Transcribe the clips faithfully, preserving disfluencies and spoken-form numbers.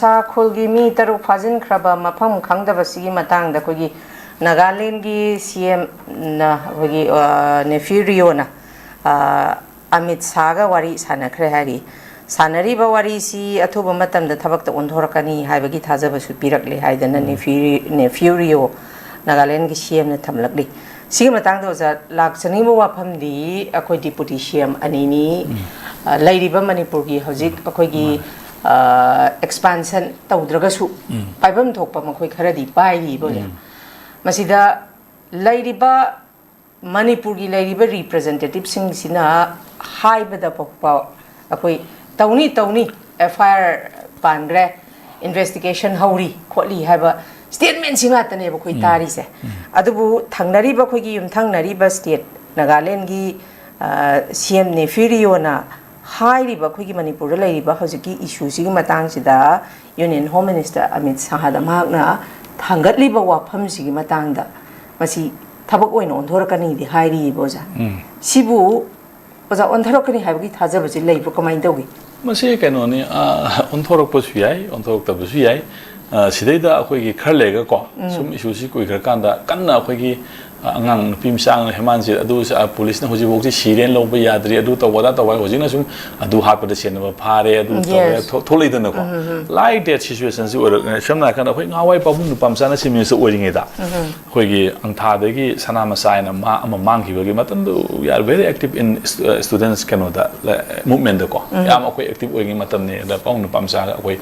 ꯁꯥꯈꯨꯜꯒꯤ ꯃꯤ ꯇꯔꯨꯛ ꯐꯥꯖꯤꯟꯈ꯭ꯔꯕ ꯃꯐꯝ ꯈꯪꯗꯕꯁꯤꯒꯤ ꯃꯇꯥꯡꯗ ꯑꯩꯈꯣꯏꯒꯤ ꯅꯥꯒꯥꯂꯦꯟꯒꯤ ꯁꯤ ꯑꯦꯝꯅ ꯑꯩꯈꯣꯏꯒꯤ, ꯑ, ꯅꯦꯐ꯭ꯌꯨ ꯔꯤꯑꯣꯅ, ꯑ, ꯑꯃꯤꯠ ꯁꯥꯍꯒ ꯋꯥꯔꯤ ꯁꯥꯟꯅꯈ꯭ꯔꯦ ꯍꯥꯏꯔꯤ꯫ ꯁꯥꯟꯅꯔꯤꯕ ꯋꯥꯔꯤꯁꯤ ꯑꯊꯨꯕ ꯃꯇꯝꯗ ꯊꯕꯛꯇ ꯑꯣꯟꯊꯣꯔꯛꯀꯅꯤ ꯍꯥꯏꯕꯒꯤ ꯊꯥꯖꯕꯁꯨ ꯄꯤꯔꯛꯂꯦ ꯍꯥꯏꯗꯅ ꯎꯝ꯫ ꯅꯦꯐ꯭ꯌꯨ-, ꯅꯦꯐ꯭ꯌꯨ ꯔꯤꯑꯣ ꯅꯥꯒꯥꯂꯦꯟꯒꯤ ꯁꯤ ꯑꯦꯝꯅ ꯊꯝꯂꯛꯂꯤ꯫ ꯁꯤꯒꯤ ꯃꯇꯥꯡꯗ ꯑꯣꯖꯥ ꯂꯥꯛꯆꯅꯤꯡꯕ ꯋꯥꯐꯝꯗꯤ ꯑꯩꯈꯣꯏ ꯗꯤꯄꯨꯇꯤ ꯁꯤ ꯑꯦꯝ ꯑꯅꯤꯅꯤ, ꯎꯝ꯫ ꯑ, ꯂꯩꯔꯤꯕ ꯃꯅꯤꯄꯨꯔꯒꯤ ꯍꯧꯖꯤꯛ ꯑꯩꯈꯣꯏꯒꯤ, ꯃꯥꯅꯦ꯫ ꯑ, ꯑꯦꯛꯁꯄꯥꯟꯁꯟ ꯇꯧꯗ꯭ꯔꯒꯁꯨ ꯎꯝ꯫ ꯄꯥꯏꯐꯝ ꯊꯣꯛꯄ ꯃꯈꯣꯏ ꯈꯔꯗꯤ ꯄꯥꯏꯔꯤꯕ ꯑꯣꯖꯥ꯫ ꯎꯝ꯫ ꯃꯁꯤꯗ ꯂꯩꯔꯤꯕ ꯃꯅꯤꯄꯨꯔꯒꯤ ꯂꯩꯔꯤꯕ ꯔꯤꯄ꯭ꯔꯖꯦꯟꯇꯦꯇꯤꯞꯁꯤꯡꯁꯤꯅ ꯍꯥꯏꯕꯗ ꯐꯥꯎꯕ ꯑꯩꯈꯣꯏ ꯇꯧꯅꯤ, ꯇꯧꯅꯤ, ꯑꯦꯐ ꯑꯥꯏ ꯑꯥꯔ ꯄꯥꯟꯈ꯭ꯔꯦ, ꯏꯟꯚꯦꯁꯇꯤꯒꯦꯁꯟ ꯍꯧꯔꯤ ꯈꯣꯠꯂꯤ ꯍꯥꯏꯕ ꯁ꯭ꯇꯦꯠꯃꯦꯟꯁꯤ ꯉꯥꯛꯇꯅꯦꯕ ꯑꯩꯈꯣꯏ ꯎꯝ꯫ ꯇꯥꯔꯤꯁꯦ꯫ ꯎꯝ꯫ ꯑꯗꯨꯕꯨ ꯊꯪꯅꯔꯤꯕ ꯑꯩꯈꯣꯏꯒꯤ ꯌꯨꯝꯊꯪꯅꯔꯤꯕ ꯁ꯭ꯇꯦꯠ ꯅꯥꯒꯥꯂꯦꯟꯒꯤ, ꯑ, ꯁꯤ ꯑꯦꯝ ꯅꯦꯐ꯭ꯌꯨ ꯔꯤꯑꯣꯅ ꯍꯥꯏꯔꯤꯕ ꯑꯩꯈꯣꯏꯒꯤ ꯃꯅꯤꯄꯨꯔꯗ ꯂꯩꯔꯤꯕ ꯍꯧꯖꯤꯛꯀꯤ ꯏꯁꯨꯁꯤꯒꯤ ꯃꯇꯥꯡꯁꯤꯗ ꯌꯨꯅꯤꯌꯟ ꯍꯣꯝ ꯃꯤꯅꯤꯁꯇꯔ ꯑꯃꯤꯠ ꯁꯥꯍꯗ ꯃꯍꯥꯛꯅ ꯊꯥꯡꯒꯠꯂꯤꯕ ꯋꯥꯐꯝꯁꯤꯒꯤ ꯃꯇꯥꯡꯗ ꯃꯁꯤ ꯊꯕꯛ ꯑꯣꯏꯅ ꯑꯣꯟꯊꯣꯔꯛꯀꯅꯤꯗꯤ ꯍꯥꯏꯔꯤꯕ ꯑꯣꯖꯥ꯫ ꯎꯝ꯫ ꯁꯤꯕꯨ ꯑꯣꯖꯥ ꯑꯣꯟꯊꯣꯔꯛꯀꯅꯤ ꯍꯥꯏꯕꯒꯤ ꯊꯥꯖꯕꯁꯤ ꯂꯩꯕ꯭ꯔꯣ? ꯀꯃꯥꯏꯅ ꯇꯧꯏ? ꯃꯁꯤ ꯀꯩꯅꯣꯅꯤ, ꯑ, ꯑꯣꯟꯊꯣꯔꯛꯄꯁꯨ ꯌꯥꯏ, ꯑꯣꯟꯊꯣꯔꯛꯇꯕꯁꯨ ꯌꯥꯏ꯫ ꯑ, ꯁꯤꯗꯩꯗ ꯑꯩꯈꯣꯏꯒꯤ ꯈꯔ ꯂꯩꯔꯒꯀꯣ, ꯎꯝ꯫ ꯁꯨꯝ ꯏꯁꯨꯁꯤ ꯀꯨꯏꯈ꯭ꯔꯀꯥꯟꯗ ꯀꯟꯅ ꯑꯩꯈꯣꯏꯒꯤ, ꯑ, ꯑꯉꯥꯡ ꯅꯨꯄꯤ ꯃꯆꯥ ꯑꯉꯥꯡ ꯍꯦꯃꯥꯟꯁꯤ ꯑꯗꯨ, ꯑ, ꯄꯨꯂꯤꯁꯅ ꯍꯧꯖꯤꯛꯐꯥꯎꯗꯤ ꯁꯤꯔꯦꯅ ꯂꯧꯕ ꯌꯥꯗ꯭ꯔꯤ, ꯑꯗꯨ ꯇꯧꯕ ꯑꯗꯥ ꯇꯧꯕ ꯍꯥꯏ, ꯍꯧꯖꯤꯛꯅ ꯁꯨꯝ ꯑꯗꯨ ꯍꯥꯠꯄꯗ ꯁꯦꯟꯅꯕ ꯐꯥꯔꯦ, ꯑꯗꯨ ꯇꯧꯔꯦ, Yes. ꯊꯣ-, ꯊꯣꯛꯂꯛꯏꯗꯅꯀꯣ꯫ ꯎꯝ, ꯎꯝ, ꯎꯝ꯫ Like that situationꯁꯤ ꯑꯣꯏꯔꯛ-, ꯁꯝꯅ ꯍꯥꯏꯔꯀꯥꯟꯗ ꯑꯩꯈꯣꯏ ꯉꯍꯥꯟꯋꯥꯏ ꯄꯥꯕꯨꯡ ꯅꯨꯄꯥ ꯃꯆꯥꯅ ꯆꯤꯐ ꯃꯤꯅꯤꯁꯇꯔ ꯑꯣꯏꯔꯤꯉꯩꯗ ꯎꯝ, ꯎꯝ꯫ ꯑꯩꯈꯣꯏꯒꯤ ꯑꯪꯊꯥꯗꯒꯤ ꯁꯅꯥ ꯃꯆꯥ ꯍꯥꯏꯅ ꯃꯥ ꯑꯃ ꯃꯥꯡꯈꯤꯕꯒꯤ ꯃꯇꯝꯗꯨ we are very active in stu-, students ꯀꯩꯅꯣꯗ, ꯂ-, movementꯗꯀꯣ꯫ ꯎꯝ꯫ ꯌꯥꯝ ꯑꯩꯈꯣꯏ active ꯑꯣꯏꯔꯤꯉꯩ ꯃꯇꯝꯅꯤ꯫ ꯑꯗ ꯄꯥꯕꯨꯡ ꯅꯨꯄꯥ ꯃꯆꯥꯒ ꯑꯩꯈꯣꯏ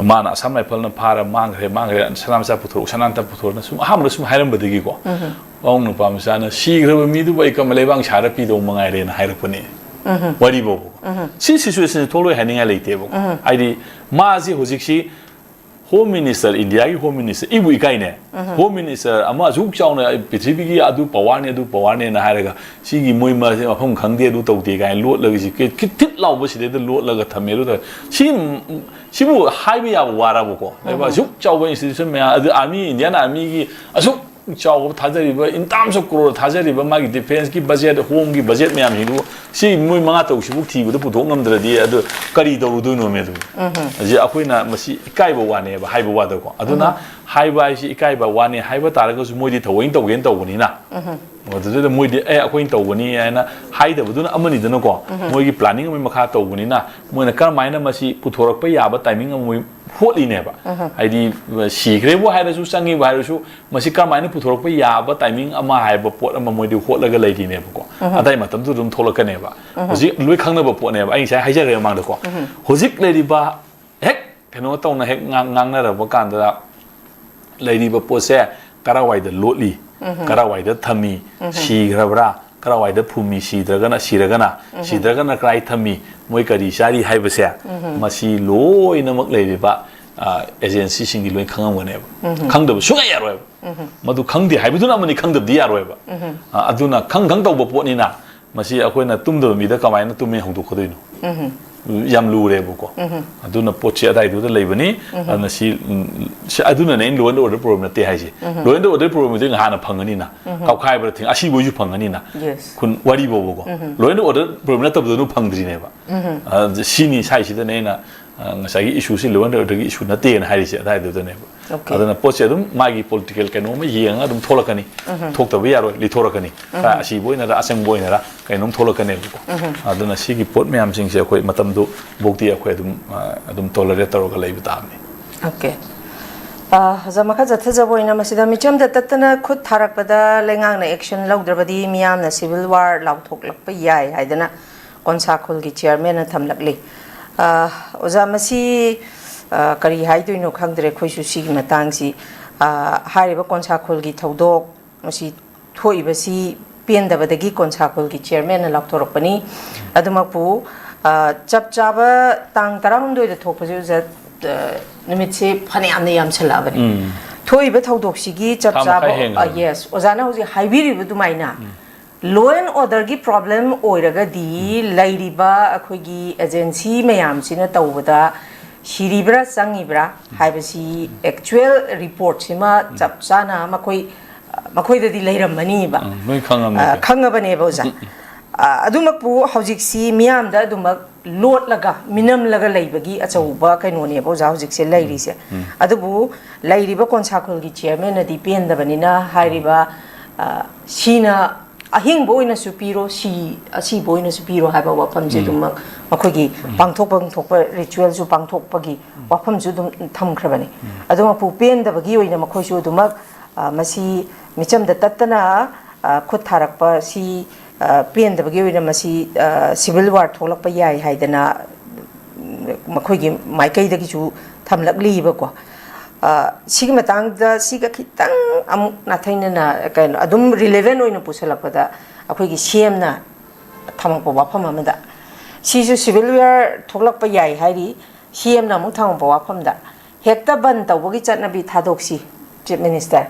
ꯃꯥꯅ ꯑꯁꯥꯝ ꯔꯥꯏꯐꯜꯅ ꯐꯥꯔ ꯃꯥꯡꯈ꯭ꯔꯦ, ꯃꯥꯡꯈ꯭ꯔꯦ, ꯁꯅꯥ ꯃꯆꯥ ꯄꯨꯊꯣꯔꯛꯎ, ꯁꯅꯥ ꯃꯆꯥ ꯄꯨꯊꯣꯔꯛꯎꯅ ꯁꯨꯝ ꯑꯍꯥꯟꯕꯗ ꯁꯨꯝ ꯍꯥꯏꯔꯝꯕꯗꯒꯤꯀꯣ, ꯎꯝ꯫ ꯄꯥꯕꯨꯡ ꯅꯨꯄꯥ ꯃꯆꯥꯅ "ꯁꯤꯈ꯭ꯔꯕ ꯃꯤꯗꯨꯕꯨ ꯑꯩ ꯀꯃ ꯂꯩꯕꯥꯛ ꯁꯥꯔ ꯄꯤꯗꯧ ꯃꯉꯥꯏꯔꯦꯅ" ꯍꯥꯏꯔꯛꯄꯅꯤ꯫ ꯎꯝ꯫ ꯋꯥꯔꯤ ꯐꯥꯎꯕ꯫ ꯎꯝ꯫ ꯁꯤ situation ꯊꯣꯛꯂꯣꯏ ꯍꯥꯏꯅꯤꯡꯉꯥꯏ ꯂꯩꯇꯦꯕ꯫ ꯎꯝ꯫ ꯍꯥꯏꯗꯤ ꯃꯥꯁꯤ ꯍꯧꯖꯤꯛꯁꯤ ꯍꯣꯝ ꯃꯤꯅꯤꯁꯇꯔ, ꯏꯟꯗꯤꯌꯥꯒꯤ ꯍꯣꯝ ꯃꯤꯅꯤꯁꯇꯔ, ꯑꯩꯕꯨ ꯏꯀꯥꯏꯅꯦ꯫ ꯎꯝ꯫ ꯍꯣꯝ ꯃꯤꯅꯤꯁꯇꯔ ꯑꯃ ꯑꯁꯨꯛ ꯆꯥꯎꯅ ꯄ꯭ꯔꯤꯊꯤꯕꯤꯒꯤ ꯑꯗꯨ ꯄꯋꯥꯔꯅꯤ, ꯑꯗꯨ ꯄꯋꯥꯔꯅꯦꯅ ꯍꯥꯏꯔꯒ ꯁꯤꯒꯤ ꯃꯣꯏ ꯃ-, ꯃꯐꯝ ꯈꯪꯗꯦ, ꯑꯗꯨ ꯇꯧꯗꯦ ꯀꯥꯏꯅ ꯂꯣꯠꯂꯒ ꯁꯤ ꯀꯤ-, ꯀꯤ-, ꯊꯤꯠ ꯂꯥꯎꯕ ꯁꯤꯗꯩꯗ ꯂꯣꯠꯂꯒ ꯊꯝꯃꯦ꯫ ꯑꯗꯨ ꯇꯧꯔꯦ꯫ ꯁꯤ, ꯁꯤꯕꯨ ꯍꯥꯏꯕ ꯌꯥꯕ ꯋꯥꯔꯕꯀꯣ? ꯂꯩꯕꯥꯛ ꯎꯝ꯫ ꯑꯁꯨꯛ ꯆꯥꯎꯕ institution ꯃꯌꯥꯝ, ꯑꯗꯨ army, Indian armyꯒꯤ ꯑꯁꯨꯛ ꯆꯥꯎꯕ ꯊꯥꯗꯔꯤꯕ, in terms of crore ꯊꯥꯗꯔꯤꯕ ꯃꯥꯒꯤ defenceꯀꯤ budget, homeꯒꯤ budget ꯃꯌꯥꯝꯁꯤꯡꯗꯨ ꯁꯤ ꯃꯣꯏ ꯃꯉꯥ ꯇꯔꯨꯛꯁꯤꯕꯨ ꯊꯤꯕꯗ ꯄꯨꯊꯣꯛ ꯉꯝꯗ꯭ꯔꯗꯤ ꯑꯗꯨ ꯀꯔꯤ ꯇꯧꯔꯨꯗꯣꯏꯅꯣꯃꯦ? ꯑꯗꯨ ꯍꯧꯖꯤꯛ ꯑꯩꯈꯣꯏꯅ ꯃꯁꯤ ꯏꯀꯥꯏꯕ ꯋꯥꯅꯦꯕ, ꯍꯥꯏꯕ ꯋꯥꯗꯀꯣ꯫ ꯑꯗꯨꯅ ꯍꯥꯏꯕ ꯍꯥꯏꯁꯤ ꯏꯀꯥꯏꯕ ꯋꯥꯅꯤ ꯍꯥꯏꯕ ꯇꯥꯔꯒꯁꯨ ꯃꯣꯏꯗꯤ ꯊꯑꯣꯏꯅ ꯇꯧꯒꯦꯅ ꯇꯧꯕꯅꯤꯅ꯫ ꯑꯗꯨꯗ ꯃꯣꯏꯗꯤ "ꯑꯦ, ꯑꯩꯈꯣꯏꯅ ꯇꯧꯕꯅꯤ" ꯍꯥꯏꯅ ꯍꯥꯏꯗꯕꯗꯨꯅ ꯑꯃꯅꯤꯗꯅꯀꯣ꯫ ꯃꯣꯏꯒꯤ planning ꯑꯃꯒꯤ ꯃꯈꯥ ꯇꯧꯕꯅꯤꯅ ꯃꯣꯏꯅ ꯀꯔꯝꯍꯥꯏꯅ ꯃꯁꯤ ꯄꯨꯊꯣꯔꯛꯄ ꯌꯥꯕ timing ꯑꯃ ꯃꯣꯏ ꯍꯣꯠꯂꯤꯅꯦꯕ꯫ ꯍꯥꯏꯗꯤ, ꯁꯤꯈ꯭ꯔꯦꯕꯨ ꯍꯥꯏꯔꯁꯨ, ꯆꯪꯉꯤꯕꯨ ꯍꯥꯏꯔꯁꯨ, ꯃꯁꯤ ꯀꯔꯝꯍꯥꯏꯅ ꯄꯨꯊꯣꯔꯛꯄ ꯌꯥꯕ timing ꯑꯃ ꯍꯥꯏꯕ ꯄꯣꯠ ꯑꯃ ꯃꯣꯏꯗꯤ ꯍꯣꯠꯂꯒ ꯂꯩꯔꯤꯅꯦꯕꯀꯣ꯫ ꯑꯗꯥꯏ ꯃꯇꯝꯗꯨꯗ ꯑꯗꯨꯝ ꯊꯣꯛꯂꯛꯀꯅꯦꯕ꯫ ꯍꯧꯖꯤꯛ ꯂꯣꯏ ꯈꯪꯅꯕ ꯄꯣꯠꯅꯦꯕ, ꯑꯩ ꯉꯁꯥꯏ ꯍꯥꯏꯖꯈ꯭ꯔꯦ ꯃꯃꯥꯡꯗꯀꯣ꯫ ꯍꯧꯖꯤꯛ ꯂꯩꯔꯤꯕ ꯍꯦꯛ ꯀꯩꯅꯣ ꯇꯧꯅ ꯍꯦꯛ ꯉꯥꯡ-, ꯉꯥꯡꯅꯔꯕ ꯀꯥꯟꯗ ꯂꯩꯔꯤꯕ ꯄꯣꯠꯁꯦ ꯀꯔꯥꯏꯋꯥꯏꯗ ꯂꯣꯠꯂꯤ, ꯀꯔꯥꯏꯋꯥꯏꯗ ꯊꯝꯃꯤ, ꯁꯤꯈ꯭ꯔꯕ꯭ꯔꯥ, ꯀꯔꯥꯏꯋꯥꯏꯗ ꯐꯨꯝꯃꯤ, ꯁꯤꯗ꯭ꯔꯒꯅ, ꯁꯤꯔꯒꯅ, ꯁꯤꯗ꯭ꯔꯒꯅ ꯀꯔꯥꯏ ꯊꯝꯃꯤ, ꯃꯣꯏ ꯀꯔꯤ ꯆꯥꯔꯤ ꯍꯥꯏꯕꯁꯦ, ꯃꯁꯤ ꯂꯣꯏꯅꯃꯛ ꯂꯩꯔꯤꯕ, ꯑ, agencyꯁꯤꯡꯗꯤ ꯂꯣꯏ ꯈꯪꯉꯝꯒꯅꯦꯕ꯫ ꯈꯪꯗꯕ ꯁꯨꯡꯌꯥ ꯌꯥꯔꯣꯏꯕ꯫ ꯃꯗꯨ ꯈꯪꯗꯦ ꯍꯥꯏꯕꯗꯨꯅ ꯑꯃꯅꯤ, ꯈꯪꯗꯕꯗꯤ ꯌꯥꯔꯣꯏꯕ꯫ ꯑ, ꯑꯗꯨꯅ ꯈꯪ ꯈꯪ ꯇꯧꯕ ꯄꯣꯠꯅꯤꯅ ꯃꯁꯤ ꯑꯩꯈꯣꯏꯅ ꯇꯨꯝꯗꯕ ꯃꯤꯗ ꯀꯃꯥꯏꯅ ꯇꯨꯝꯃꯦ ꯍꯧꯗꯣꯛꯀꯗꯣꯏꯅꯣ? ꯌꯥꯝ ꯂꯨꯔꯦꯕꯀꯣ꯫ ꯑꯗꯨꯅ ꯄꯣꯠꯁꯦ ꯑꯗꯥꯏꯗꯨꯗ ꯂꯩꯕꯅꯤ꯫ ꯑꯗꯨꯅ ꯁꯤ, ꯎꯝ, ꯁꯤ, ꯑꯗꯨꯅꯅꯦ ꯑꯩꯅ law and order problem ꯅꯠꯇꯦ ꯍꯥꯏꯁꯦ꯫ Law and order problemꯗꯤ ꯉꯍꯥꯟꯅ ꯐꯪꯒꯅꯤꯅ, ꯀꯥꯎꯈꯥꯏꯕꯗ thing-, ꯑꯁꯤꯕꯣꯏꯁꯨ ꯐꯪꯒꯅꯤꯅ꯫ Yes. ꯈꯨꯟ ꯋꯥꯔꯤꯕꯣꯕꯀꯣ꯫ Law and order problem ꯅꯠꯇꯕꯗꯨꯅ ꯐꯪꯗ꯭ꯔꯤꯅꯦꯕ꯫ ꯑꯗꯨ ꯁꯤꯅꯤ ꯁꯥꯏꯁꯤꯗꯅꯦ ꯑꯩꯅ, ꯑ, ꯉꯁꯥꯏꯒꯤ issueꯁꯤ law and orderꯒꯤ issue ꯅꯠꯇꯦꯅ ꯍꯥꯏꯔꯤꯁꯦ ꯑꯗꯥꯏꯗꯨꯗꯅꯦꯕ꯫ Okay. ꯑꯗꯨꯅ ꯄꯣꯠꯁꯦ ꯑꯗꯨꯝ ꯃꯥꯒꯤ political ꯀꯩꯅꯣ ꯑꯃ ꯌꯦꯡꯉꯒ ꯑꯗꯨꯝ ꯊꯣꯛꯂꯛꯀꯅꯤ꯫ ꯊꯣꯛꯇꯕ ꯌꯥꯔꯣꯏ, ꯂꯤꯊꯣꯔꯛꯀꯅꯤ꯫ ꯈꯔ ꯑꯁꯤꯕ ꯑꯣꯏꯅꯔ ꯑꯁꯪꯕ ꯑꯣꯏꯅꯔ ꯀꯩꯅꯣꯝ ꯊꯣꯛꯂꯛꯀꯅꯦꯕꯀꯣ꯫ ꯑꯗꯨꯅ ꯁꯤꯒꯤ ꯄꯣꯠ ꯃꯌꯥꯝꯁꯤꯡꯁꯦ ꯑꯩꯈꯣꯏ ꯃꯇꯝꯗꯨ ꯕꯣꯛꯇꯤ ꯑꯩꯈꯣꯏ ꯑꯗꯨꯝ, ꯑ, ꯑꯗꯨꯝ tolerate ꯇꯧꯔꯒ ꯂꯩꯕ ꯇꯥꯕꯅꯤ꯫ Okay. ꯑ, ꯑꯣꯖꯥ, ꯃꯈꯥ ꯆꯠꯊꯖꯕ ꯑꯣꯏꯅ ꯃꯁꯤꯗ ꯃꯤꯆꯝꯗ ꯇꯠꯇꯅ ꯈꯨꯠ ꯊꯥꯔꯛꯄꯗ ꯂꯩꯉꯥꯛꯅ action ꯂꯧꯗ꯭ꯔꯕꯗꯤ ꯃꯤꯌꯥꯝꯅ civil war ꯂꯥꯎꯊꯣꯛꯂꯛꯄ ꯌꯥꯏ ꯍꯥꯏꯗꯅ ꯀꯣꯟꯁꯥꯈꯣꯜꯒꯤ chairmanꯅ ꯊꯝꯂꯛꯂꯤ꯫ ꯑ, ꯑꯣꯖꯥ, ꯃꯁꯤ, ꯑ, ꯀꯔꯤ ꯍꯥꯏꯗꯣꯏꯅꯣ ꯈꯪꯗ꯭ꯔꯦ ꯑꯩꯈꯣꯏꯁꯨ ꯁꯤꯒꯤ ꯃꯇꯥꯡꯁꯤ꯫ ꯑ, ꯍꯥꯏꯔꯤꯕ ꯀꯣꯟꯁꯥꯈꯣꯜꯒꯤ ꯊꯧꯗꯣꯛ ꯃꯁꯤ ꯊꯣꯛꯏꯕꯁꯤ ꯄꯦꯟꯗꯕꯗꯒꯤ ꯀꯣꯟꯁꯥꯈꯣꯜꯒꯤ chairmanꯅ ꯂꯥꯎꯊꯣꯔꯛꯄꯅꯤ꯫ ꯑꯗꯨꯃꯛꯄꯨ, ꯑ, ꯆꯞ ꯆꯥꯕ ꯇꯥꯡ ꯇꯔꯥꯍꯨꯝꯗꯣꯏꯗ ꯊꯣꯛꯄꯁꯤ ꯑꯣꯖꯥ, ꯑ, ꯅꯨꯃꯤꯠꯁꯦ ꯐꯅꯌꯥꯝꯅ ꯌꯥꯝꯁꯜꯂꯛꯑꯕꯅꯤ꯫ ꯎꯝ꯫ ꯊꯣꯛꯏꯕ ꯊꯧꯗꯣꯛꯁꯤꯒꯤ ꯆꯞ ꯊꯥ ꯆꯥꯕ, ꯃꯈꯥꯏ ꯍꯦꯟꯈ꯭ꯔꯦ꯫ ꯑ, yes, ꯑꯣꯖꯥꯅ ꯍꯧꯖꯤꯛ ꯍꯥꯏꯕꯤꯔꯤꯕ ꯑꯗꯨꯃꯥꯏꯅ, ꯎꯝ꯫ Law and orderꯒꯤ problem ꯑꯣꯏꯔꯒꯗꯤ ꯂꯩꯔꯤꯕ ꯑꯩꯈꯣꯏꯒꯤ agency ꯃꯌꯥꯝꯁꯤꯅ ꯇꯧꯕꯗ ꯁꯤꯔꯤꯕ꯭ꯔꯥ ꯆꯪꯉꯤꯕ꯭ꯔꯥ ꯍꯥꯏꯕꯁꯤ actual reportꯁꯤꯃ ꯆꯞ ꯆꯥꯅ ꯃꯈꯣꯏ ꯃꯈꯣꯏꯗꯗꯤ ꯂꯩꯔꯝꯃꯅꯤꯕ꯫ ꯎꯝ, ꯂꯣꯏ ꯈꯪꯉꯝꯅꯤ ꯑ, ꯀꯩꯅꯣ꯫ ꯈꯪꯉꯕꯅꯦꯕ ꯑꯣꯖꯥ꯫ ꯑ, ꯑꯗꯨꯃꯛꯄꯨ ꯍꯧꯖꯤꯛꯁꯤ ꯃꯤꯌꯥꯝꯗ ꯑꯗꯨꯃꯛ ꯂꯣꯠꯂꯒ ꯃꯤꯅꯝꯂꯒ ꯂꯩꯕꯒꯤ ꯑꯆꯧꯕ ꯀꯩꯅꯣꯅꯦꯕ ꯑꯣꯖꯥ ꯍꯧꯖꯤꯛꯁꯦ ꯂꯩꯔꯤꯁꯦ꯫ ꯑꯗꯨꯕꯨ ꯂꯩꯔꯤꯕ ꯀꯣꯟꯁꯥꯈꯣꯜꯒꯤ ꯆꯤꯌꯔꯃꯦꯟꯅꯗꯤ ꯄꯦꯟꯗꯕꯅꯤꯅ ꯍꯥꯏꯔꯤꯕ, ꯑ, ꯁꯤꯅ ꯑꯍꯤꯡꯕ ꯑꯣꯏꯅꯁꯨ ꯄꯤꯔꯣ, ꯁꯤ ꯑꯁꯤꯕ ꯑꯣꯏꯅꯁꯨ ꯄꯤꯔꯣ ꯍꯥꯏꯕ ꯋꯥꯐꯝꯁꯦ ꯑꯗꯨꯃꯛ ꯃꯈꯣꯏꯒꯤ ꯄꯥꯡꯊꯣꯛꯐꯝ ꯊꯣꯛꯄ ꯔꯤꯆꯨꯋꯦꯜꯁꯨ ꯄꯥꯡꯊꯣꯛꯄꯒꯤ ꯋꯥꯐꯝꯁꯨ ꯑꯗꯨꯝ ꯊꯝꯈ꯭ꯔꯕꯅꯤ꯫ ꯑꯗꯨꯃꯛꯄꯨ ꯄꯦꯟꯗꯕꯒꯤ ꯑꯣꯏꯅ ꯃꯈꯣꯏꯁꯨ ꯑꯗꯨꯃꯛ, ꯑ, ꯃꯁꯤ ꯃꯤꯆꯝꯗ ꯇꯠꯇꯅ, ꯑ, ꯈꯨꯠ ꯊꯥꯔꯛꯄ ꯁꯤ, ꯑ, ꯄꯦꯟꯗꯕꯒꯤ ꯑꯣꯏꯅ ꯃꯁꯤ, ꯑ, ꯁꯤꯚꯤꯜ ꯋꯥꯔ ꯊꯣꯛꯂꯛꯄ ꯌꯥꯏ ꯍꯥꯏꯗꯅ ꯃꯈꯣꯏꯒꯤ ꯃꯥꯏꯀꯩꯗꯒꯤꯁꯨ ꯊꯝꯂꯛꯂꯤꯕꯀꯣ꯫ ꯑ, ꯁꯤꯒꯤ ꯃꯇꯥꯡꯗ ꯁꯤꯒ ꯈꯤꯇꯪ ꯑꯃꯨꯛ ꯅꯥꯊꯩꯅꯅ ꯀꯩꯅꯣ ꯑꯗꯨꯝ ꯔꯤꯂꯦꯚꯦꯟ ꯑꯣꯏꯅ ꯄꯨꯁꯜꯂꯛꯄꯗ ꯑꯩꯈꯣꯏꯒꯤ ꯁꯤ ꯑꯦꯝꯅ ꯊꯝꯃꯛꯄ ꯋꯥꯐꯝ ꯑꯃꯗ ꯁꯤꯁꯨ ꯁꯤꯚꯤꯜ ꯋꯥꯔ ꯊꯣꯛꯂꯛꯄ ꯌꯥꯏ ꯍꯥꯏꯔꯤ꯫ ꯁꯤ ꯑꯦꯝꯅ ꯑꯃꯨꯛ ꯊꯝꯃꯛꯄ ꯋꯥꯐꯝꯗ ꯍꯦꯛꯇ ꯕꯟ ꯇꯧꯕꯒꯤ ꯆꯠꯅꯕꯤ ꯊꯥꯗꯣꯛꯁꯤ, ꯆꯤꯐ ꯃꯤꯅꯤꯁꯇꯔ꯫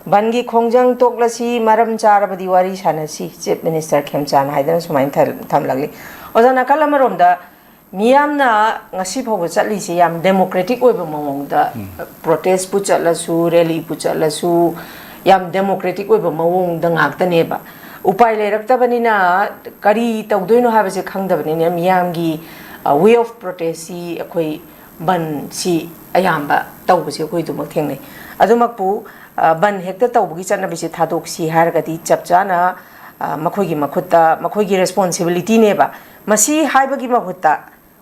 ꯕꯟꯒꯤ ꯈꯣꯡꯖꯪ ꯇꯣꯛꯂꯁꯤ, ꯃꯔꯝ ꯆꯥꯔꯕꯗꯤ ꯋꯥꯔꯤ ꯁꯥꯟꯅꯁꯤ, ꯆꯤꯐ ꯃꯤꯅꯤꯁꯇꯔ ꯈꯦꯝꯆꯥꯟ ꯍꯥꯏꯗꯅ ꯁꯨꯃꯥꯏꯅ ꯊ-, ꯊꯝꯂꯛꯂꯤ꯫ ꯑꯣꯖꯥ, ꯅꯥꯀꯜ ꯑꯃꯔꯣꯝꯗ ꯃꯤꯌꯥꯝꯅ ꯉꯁꯤ ꯐꯥꯎꯕ ꯆꯠꯂꯤꯁꯦ ꯌꯥꯝ ꯗꯦꯃꯣꯀ꯭ꯔꯦꯇꯤꯛ ꯑꯣꯏꯕ ꯃꯑꯣꯡꯗ, ꯄ꯭ꯔꯣꯇꯦꯁꯄꯨ ꯆꯠꯂꯁꯨ, ꯔꯦꯂꯤꯕꯨ ꯆꯠꯂꯁꯨ, ꯌꯥꯝ ꯗꯦꯃꯣꯀ꯭ꯔꯦꯇꯤꯛ ꯑꯣꯏꯕ ꯃꯑꯣꯡꯗ ꯉꯥꯛꯇꯅꯦꯕ꯫ ꯎꯄꯥꯏ ꯂꯩꯔꯛꯇꯕꯅꯤꯅ ꯀꯔꯤ ꯇꯧꯗꯣꯏꯅꯣ ꯍꯥꯏꯕꯁꯦ ꯈꯪꯗꯕꯅꯤꯅ ꯃꯤꯌꯥꯝꯒꯤ, ꯑ, ꯋꯦ ꯑꯣꯐ ꯄ꯭ꯔꯣꯇꯦꯁꯁꯤ ꯑꯩꯈꯣꯏ ꯕꯟꯁꯤ ꯑꯌꯥꯝꯕ ꯇꯧꯕꯁꯦ ꯑꯩꯈꯣꯏ ꯑꯗꯨꯃꯛ ꯊꯦꯡꯅꯩ꯫ ꯑꯗꯨꯃꯛꯄꯨ, ꯑ, ꯕꯟ ꯍꯦꯛꯇ ꯇꯧꯕꯒꯤ ꯆꯠꯅꯕꯤꯁꯦ ꯊꯥꯗꯣꯛꯁꯤ ꯍꯥꯏꯔꯒꯗꯤ ꯆꯞ ꯆꯥꯅ, ꯑ, ꯃꯈꯣꯏꯒꯤ ꯃꯈꯨꯠꯇ, ꯃꯈꯣꯏꯒꯤ ꯔꯦꯁꯄꯣꯟꯁꯤꯕꯤꯂꯤꯇꯤꯅꯦꯕ꯫ ꯃꯁꯤ ꯍꯥꯏꯕꯒꯤ ꯃꯍꯨꯠꯇ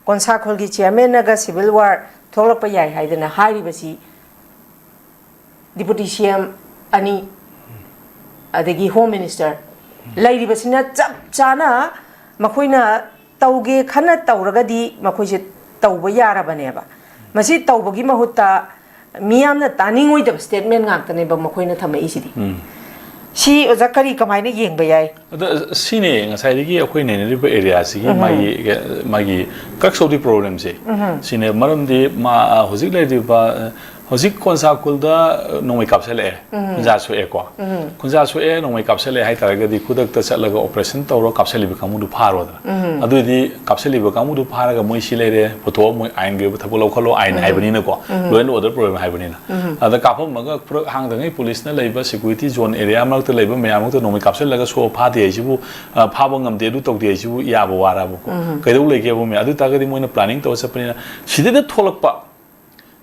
ꯀꯣꯟꯁꯥꯈꯣꯜꯒꯤ ꯆꯤꯌꯔꯃꯦꯟꯅꯒ ꯁꯤꯚꯤꯜ ꯋꯥꯔ ꯊꯣꯛꯂꯛꯄ ꯌꯥꯏ ꯍꯥꯏꯗꯅ ꯍꯥꯏꯔꯤꯕꯁꯤ ꯗꯤꯄꯨꯇꯤ ꯁꯤ ꯑꯦꯝ ꯑꯅꯤ, ꯑꯗꯒꯤ ꯍꯣꯝ ꯃꯤꯅꯤꯁꯇꯔ ꯂꯩꯔꯤꯕꯁꯤꯅ ꯆꯞ ꯆꯥꯅ ꯃꯈꯣꯏꯅ ꯇꯧꯒꯦ ꯈꯟꯅ ꯇꯧꯔꯒꯗꯤ ꯃꯈꯣꯏꯁꯦ ꯇꯧꯕ ꯌꯥꯔꯕꯅꯦꯕ꯫ ꯃꯁꯤ ꯇꯧꯕꯒꯤ ꯃꯍꯨꯠꯇ ꯃꯤꯌꯥꯝꯅ ꯇꯥꯅꯤꯡꯉꯣꯏꯗꯕ ꯁ꯭ꯇꯦꯠꯃꯦꯟ ꯉꯥꯛꯇꯅꯦꯕ ꯃꯈꯣꯏꯅ ꯊꯝꯃꯛꯏꯁꯤꯗꯤ꯫ ꯁꯤ ꯑꯣꯖꯥ ꯀꯔꯤ ꯀꯃꯥꯏꯅ ꯌꯦꯡꯕ ꯌꯥꯏ? ꯑꯗ ꯁꯤꯅꯦ ꯉꯁꯥꯏꯗꯒꯤ ꯑꯩꯈꯣꯏ ꯅꯩꯅꯔꯤꯕ ꯑꯦꯔꯤꯌꯥꯁꯤꯒꯤ ꯃꯥꯒꯤ, ꯃꯥꯒꯤ crux of the problemꯁꯦ ꯁꯤꯅꯦ꯫ ꯃꯔꯝꯗꯤ ꯃꯥ, ꯍꯧꯖꯤꯛ ꯂꯩꯔꯤꯕ, ꯍꯧꯖꯤꯛ ꯀꯣꯟꯁꯥ ꯈꯨꯜꯗ, ꯑ, ꯅꯣꯡꯃꯩ ꯀꯥꯞꯁꯤꯜꯂꯛꯑꯦ, ꯎꯝ꯫ ꯈꯨꯟꯖꯥ ꯁꯣꯛꯑꯦꯀꯣ꯫ ꯎꯝ꯫ ꯈꯨꯟꯖꯥ ꯁꯣꯛꯑꯦ, ꯅꯣꯡꯃꯩ ꯀꯥꯞꯁꯤꯜꯂꯛꯑꯦ ꯍꯥꯏ ꯇꯥꯔꯒꯗꯤ ꯈꯨꯗꯛꯇ ꯆꯠꯂꯒ operation ꯇꯧꯔꯣ, ꯀꯥꯞꯁꯤꯜꯂꯤꯕ ꯀꯥꯡꯕꯨꯗꯨ ꯐꯥꯔꯣꯗꯅ꯫ ꯎꯝ꯫ ꯑꯗꯨꯑꯣꯏꯗꯤ ꯀꯥꯞꯁꯤꯜꯂꯤꯕ ꯀꯥꯡꯕꯨꯗꯨ ꯐꯥꯔꯒ ꯃꯣꯏ ꯁꯤ ꯂꯩꯔꯦ, ꯄꯨꯊꯣꯛꯑꯣ, ꯃꯣꯏ ꯑꯥꯏꯟꯒꯤ ꯑꯣꯏꯕ ꯊꯕꯛ ꯂꯧꯈꯠꯂꯣ, ꯑꯥꯏꯟ ꯎꯝ꯫ ꯍꯥꯏꯕꯅꯤꯅꯀꯣ, ꯎꯝ꯫ Law and order problem ꯍꯥꯏꯕꯅꯤꯅ꯫ ꯎꯝ꯫ ꯑꯗ ꯀꯥꯞꯄꯝꯃꯒ ꯈꯨꯗꯛ ꯍꯥꯡꯗꯉꯩ ꯄꯨꯂꯤꯁꯅ ꯂꯩꯕ security zone area ꯃꯔꯛꯇ ꯂꯩꯕ ꯃꯌꯥꯝ ꯃꯔꯛꯇ ꯅꯣꯡꯃꯩ ꯀꯥꯞꯁꯤꯜꯂꯒ ꯁꯣ ꯐꯥꯗꯦ ꯍꯥꯏꯁꯤꯕꯨ, ꯑ, ꯐꯥꯕ ꯉꯝꯗꯦ, ꯑꯗꯨ ꯇꯧꯗꯦ ꯍꯥꯏꯁꯤꯕꯨ ꯌꯥꯕ ꯋꯥꯔꯕꯀꯣ? ꯎꯝ꯫ ꯀꯩꯗꯧ ꯂꯩꯒꯦꯕ ꯃꯌꯥꯝ? ꯑꯗꯨ ꯑꯣꯏ ꯇꯥꯔꯒꯗꯤ ꯃꯣꯏꯅ planning ꯇꯧꯔ ꯆꯠꯄꯅꯤꯅ ꯁꯤꯗꯩꯗ ꯊꯣꯛꯂꯛꯄ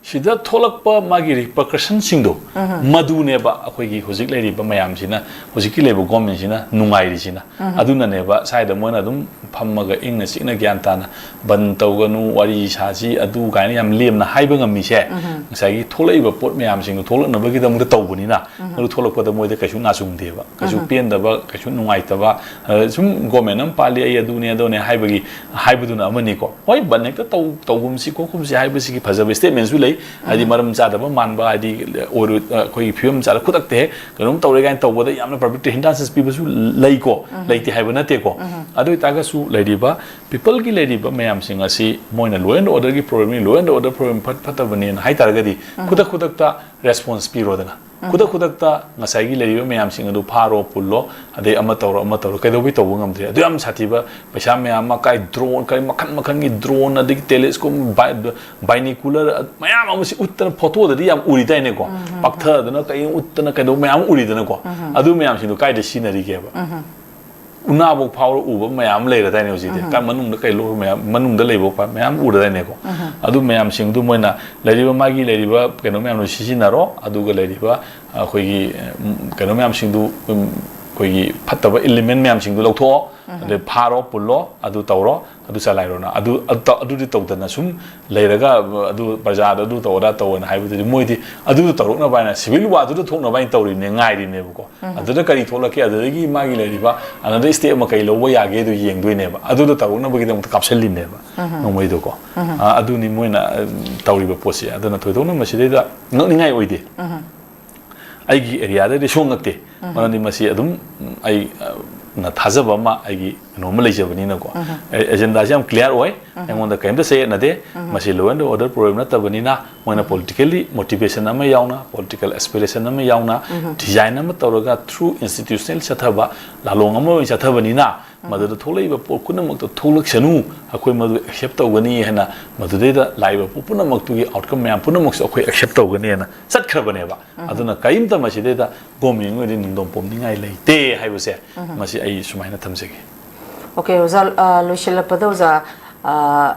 ꯁꯤꯗ ꯊꯣꯛꯂꯛꯄ ꯃꯥꯒꯤ repercussionꯁꯤꯡꯗꯣ, ꯎꯝ꯫ ꯃꯗꯨꯅꯦꯕ ꯑꯩꯈꯣꯏꯒꯤ ꯍꯧꯖꯤꯛ ꯂꯩꯔꯤꯕ ꯃꯌꯥꯝꯁꯤꯅ, ꯍꯧꯖꯤꯛꯀꯤ ꯂꯩꯕ governmentꯁꯤꯅ ꯅꯨꯡꯉꯥꯏꯔꯤꯁꯤꯅ꯫ ꯎꯝ꯫ ꯑꯗꯨꯅꯅꯦꯕ ꯁ꯭ꯋꯥꯏꯗ ꯃꯣꯏꯅ ꯑꯗꯨꯝ ꯐꯝꯃꯒ ꯏꯪꯅ ꯆꯤꯛꯅ ꯒ꯭ꯌꯥꯟ ꯇꯥꯅ ꯕꯟ ꯇꯧꯒꯅꯨ, ꯋꯥꯔꯤ ꯁꯥꯁꯤ, ꯑꯗꯨ ꯀꯥꯏꯅ ꯌꯥꯝ ꯂꯦꯝꯅ ꯍꯥꯏꯕ ꯉꯝꯃꯤꯁꯦ, ꯎꯝ꯫ ꯉꯁꯥꯏꯒꯤ ꯊꯣꯛꯂꯛꯏꯕ ꯄꯣꯠ ꯃꯌꯥꯝꯁꯤꯡꯗꯣ ꯊꯣꯛꯂꯛꯅꯕꯒꯤꯗꯃꯛꯇ ꯇꯧꯕꯅꯤꯅ, ꯎꯝ꯫ ꯃꯗꯨ ꯊꯣꯛꯂꯛꯄꯗ ꯃꯣꯏꯗ ꯀꯩꯁꯨ ꯅꯥꯆꯨꯡꯗꯦꯕ, ꯀꯩꯁꯨ ꯎꯝ꯫ ꯄꯦꯟꯗꯕ, ꯀꯩꯁꯨ ꯅꯨꯡꯉꯥꯏꯇꯕ, ꯑ, ꯁꯨꯝ government ꯑꯃ ꯄꯥꯜꯂꯤ, ꯑꯩ ꯑꯗꯨꯅꯦ ꯑꯗꯨꯅꯦ ꯍꯥꯏꯕꯒꯤ ꯍꯥꯏꯕꯗꯨꯅ ꯑꯃꯅꯤꯀꯣ꯫ ꯍꯣꯏ, ꯕꯟ ꯍꯦꯛꯇ ꯇꯧ-, ꯇꯧꯒꯨꯝꯁꯤ ꯈꯣꯠꯀꯨꯝꯁꯤ ꯍꯥꯏꯕꯁꯤꯒꯤ ꯐꯖꯕ statementꯁꯨ ꯂꯩ꯫ ꯍꯥꯏꯗꯤ, ꯎꯝ꯫ ꯃꯔꯝ ꯆꯥꯗꯕ ꯃꯥꯟꯕ, ꯍꯥꯏꯗꯤ, ꯑꯣꯏꯔꯣꯏ-, ꯑꯩꯈꯣꯏꯒꯤ ꯐꯤꯕꯝ ꯆꯥꯗ ꯈꯨꯗꯛꯇ ꯍꯦꯛ ꯀꯩꯅꯣꯝ ꯇꯧꯔꯦ ꯀꯥꯏꯅ ꯇꯧꯕꯗ ꯌꯥꯝꯅ publicꯇ hindrances ꯄꯤꯕꯁꯨ ꯂꯩꯀꯣ, ꯎꯝ꯫ ꯂꯩꯇꯦ ꯍꯥꯏꯕ ꯅꯠꯇꯦꯀꯣ꯫ ꯎꯝ꯫ ꯑꯗꯨ ꯑꯣꯏꯇꯥꯔꯒꯁꯨ ꯂꯩꯔꯤꯕ peopleꯒꯤ ꯂꯩꯔꯤꯕ ꯃꯌꯥꯝꯁꯤꯡ ꯑꯁꯤ ꯃꯣꯏꯅ law and orderꯒꯤ problemꯅꯤ, law and order problem ꯐꯠ-, ꯐꯠꯇꯕꯅꯦꯅ ꯍꯥꯏ ꯇꯥꯔꯒꯗꯤ ꯎꯝ꯫ ꯈꯨꯗꯛ ꯈꯨꯗꯛꯇ response ꯄꯤꯔꯣꯗꯅ꯫ ꯎꯝ꯫ ꯈꯨꯗꯛ ꯈꯨꯗꯛꯇ ꯉꯁꯥꯏꯒꯤ ꯂꯩꯔꯤꯕ ꯃꯌꯥꯝꯁꯤꯡ ꯑꯗꯨ ꯐꯥꯔꯣ, ꯄꯨꯜꯂꯣ, ꯑꯗꯩ ꯑꯃ ꯇꯧꯔꯣ, ꯑꯃ ꯇꯧꯔꯣ, ꯀꯩꯗꯧꯕꯩ ꯇꯧꯕ ꯉꯝꯗ꯭ꯔꯦ? ꯑꯗꯨ ꯌꯥꯝ ꯁꯥꯊꯤꯕ, ꯄꯩꯁꯥ ꯃꯌꯥꯝ ꯑꯃ ꯀꯥꯏ, drone, ꯀꯔꯤ ꯃꯈꯟ ꯃꯈꯟꯒꯤ drone, ꯑꯗꯒꯤ telescope, bi-, binocular, ꯃꯌꯥꯝ ꯑꯃꯁꯤ ꯎꯠꯇꯅ, photoꯗꯗꯤ ꯌꯥꯝ ꯎꯔꯤꯗꯥꯏꯅꯦꯀꯣ? ꯎꯝ, ꯎꯝ, ꯄꯥꯛꯊꯗꯅ, ꯀꯩ ꯎꯠꯇꯅ, ꯀꯩꯗꯧꯕ ꯃꯌꯥꯝ ꯎꯔꯤꯗꯅꯀꯣ? ꯎꯝ, ꯎꯝ꯫ ꯑꯗꯨ ꯃꯌꯥꯝꯁꯤꯡꯗꯣ ꯀꯥꯏꯗ ꯁꯤꯖꯤꯟꯅꯔꯤꯒꯦꯕ? ꯎꯝ, ꯎꯝ꯫ ꯎꯅꯥꯐꯧ ꯐꯥꯎꯔ ꯎꯕ ꯃꯌꯥꯝ ꯑꯃ ꯂꯩꯔꯗꯥꯏꯅꯦ ꯍꯧꯖꯤꯛꯇꯤ? ꯎꯝ꯫ ꯀꯥꯏ ꯃꯅꯨꯡꯗ ꯀꯩ ꯂꯣ ꯃꯌꯥꯝ, ꯃꯅꯨꯡꯗ ꯂꯩꯕ ꯃꯌꯥꯝ ꯎꯔꯗꯥꯏꯅꯦꯀꯣ? ꯎꯝ꯫ ꯑꯗꯨ ꯃꯌꯥꯝꯁꯤꯡꯗꯨ ꯃꯣꯏꯅ ꯂꯩꯔꯤꯕ, ꯃꯥꯒꯤ ꯂꯩꯔꯤꯕ ꯀꯩꯅꯣ ꯃꯌꯥꯝꯗꯣ ꯁꯤꯖꯤꯟꯅꯔꯣ, ꯑꯗꯨꯒ ꯂꯩꯔꯤꯕ ꯑꯩꯈꯣꯏꯒꯤ, ꯎꯝ, ꯀꯩꯅꯣ ꯃꯌꯥꯝꯁꯤꯡꯗꯨ, ꯎꯝ, ꯑꯩꯈꯣꯏꯒꯤ ꯐꯠꯇꯕ element ꯃꯌꯥꯝꯁꯤꯡꯗꯨ ꯂꯧꯊꯣꯛꯑꯣ, ꯎꯝ꯫ ꯑꯗꯩ ꯐꯥꯔꯣ, ꯄꯨꯜꯂꯣ, ꯑꯗꯨ ꯇꯧꯔꯣ, ꯑꯗꯨ ꯆꯂꯥꯏꯔꯣꯅ꯫ ꯑꯗꯨ, ꯑꯗꯨ ꯇ-, ꯑꯗꯨꯗꯤ ꯇꯧꯗꯅ ꯁꯨꯝ ꯂꯩꯔꯒ, ꯑꯗꯨ ꯄ꯭ꯔꯖꯥꯗ ꯑꯗꯨ ꯇꯧ, ꯑꯗꯥ ꯇꯧꯑꯅ ꯍꯥꯏꯕꯗꯨꯗꯤ ꯃꯣꯏꯗꯤ ꯑꯗꯨꯗ ꯇꯧꯔꯛꯅꯕ ꯍꯥꯏꯅ civil warꯗꯨꯗ ꯊꯣꯛꯅꯕ ꯍꯥꯏꯅ ꯇꯧꯔꯤꯕꯅꯦ, ꯉꯥꯏꯔꯤꯕꯅꯦꯕꯀꯣ꯫ ꯎꯝ꯫ ꯑꯗꯨꯗ ꯀꯔꯤ ꯊꯣꯛꯂꯛꯀꯦ, ꯑꯗꯨꯗꯒꯤ ꯃꯥꯒꯤ ꯂꯩꯔꯤꯕ another step ꯑꯃ ꯀꯔꯤ ꯂꯧꯕ ꯌꯥꯒꯦ ꯑꯗꯨ ꯌꯦꯡꯗꯣꯏꯅꯦꯕ꯫ ꯑꯗꯨꯗ ꯇꯧꯔꯛꯅꯕꯒꯤꯗꯃꯛꯇ ꯀꯥꯞꯁꯤꯜꯂꯤꯅꯦꯕ ꯎꯝ꯫ ꯅꯣꯡꯃꯩꯗꯨꯀꯣ꯫ ꯎꯝ꯫ ꯑ, ꯑꯗꯨꯅꯤ ꯃꯣꯏꯅ, ꯑ, ꯇꯧꯔꯤꯕ ꯄꯣꯠꯁꯦ꯫ ꯑꯗꯨꯅ ꯊꯣꯏꯗꯣꯛꯅ ꯃꯁꯤꯗꯩꯗ ꯉꯛꯅꯤꯡꯉꯥꯏ ꯑꯣꯏꯗꯦ꯫ ꯎꯝ꯫ ꯑꯩꯒꯤ areaꯗꯗꯤ ꯁꯨꯡꯉꯛꯇꯦ꯫ ꯎꯝ꯫ ꯃꯔꯝꯗꯤ ꯃꯁꯤ ꯑꯗꯨꯝ, ꯎꯝ, ꯑꯩ, ꯑ, ꯅ ꯊꯥꯖꯕ ꯑꯃ, ꯑꯩꯒꯤ ꯀꯩꯅꯣ ꯑꯃ ꯂꯩꯖꯕꯅꯤꯅꯀꯣ, ꯑꯦ-, ꯑꯦꯖꯦꯟꯗꯥꯁꯦ ꯌꯥꯝ ꯀ꯭ꯂꯤꯌꯥꯔ ꯑꯣꯏ꯫ ꯑꯩꯉꯣꯟꯗ ꯀꯔꯤꯝꯇ ꯆꯌꯦꯠꯅꯗꯦ꯫ ꯃꯁꯤ law and order problem ꯅꯠꯇꯕꯅꯤꯅ, ꯃꯣꯏꯅ politically motivation ꯑꯃ ꯌꯥꯎꯅ, political aspiration ꯑꯃ ꯌꯥꯎꯅ, design ꯑꯃ ꯇꯧꯔꯒ through institutional ꯆꯠꯊꯕ ꯂꯥꯂꯣꯡ ꯑꯃ ꯑꯣꯏꯅ ꯆꯠꯊꯕꯅꯤꯅ, ꯃꯗꯨꯗ ꯊꯣꯛꯂꯛꯏꯕ ꯄꯣꯠ ꯄꯨꯝꯅꯃꯛꯇꯣ ꯊꯣꯛꯂꯛꯁꯅꯨ, ꯑꯩꯈꯣꯏ ꯃꯗꯨ accept ꯇꯧꯒꯅꯤ ꯍꯥꯏꯅ, ꯃꯗꯨꯗꯩꯗ ꯂꯥꯛꯏꯕ ꯄꯣꯠ ꯄꯨꯝꯅꯃꯛꯇꯨꯒꯤ outcome ꯃꯌꯥꯝ ꯄꯨꯝꯅꯃꯛꯁꯨ ꯑꯩꯈꯣꯏ accept ꯇꯧꯒꯅꯤ ꯍꯥꯏꯅ ꯆꯠꯈ꯭ꯔꯕꯅꯦꯕ꯫ ꯑꯗꯨꯅ ꯀꯔꯤꯝꯇ ꯃꯁꯤꯗꯩꯗ government ꯑꯣꯏꯗꯤ ꯅꯤꯡꯗꯣꯝ ꯄꯣꯝꯅꯤꯡꯉꯥꯏ ꯂꯩꯇꯦ ꯍꯥꯏꯕꯁꯦ, ꯃꯁꯤ ꯑꯩ ꯁꯨꯃꯥꯏꯅ ꯊꯝꯖꯒꯦ꯫ ꯑꯣꯀꯦ, ꯑꯣꯖꯥ, ꯑ, ꯂꯣꯏꯁꯤꯜꯂꯛꯄꯗ ꯑꯣꯖꯥ, ꯑ,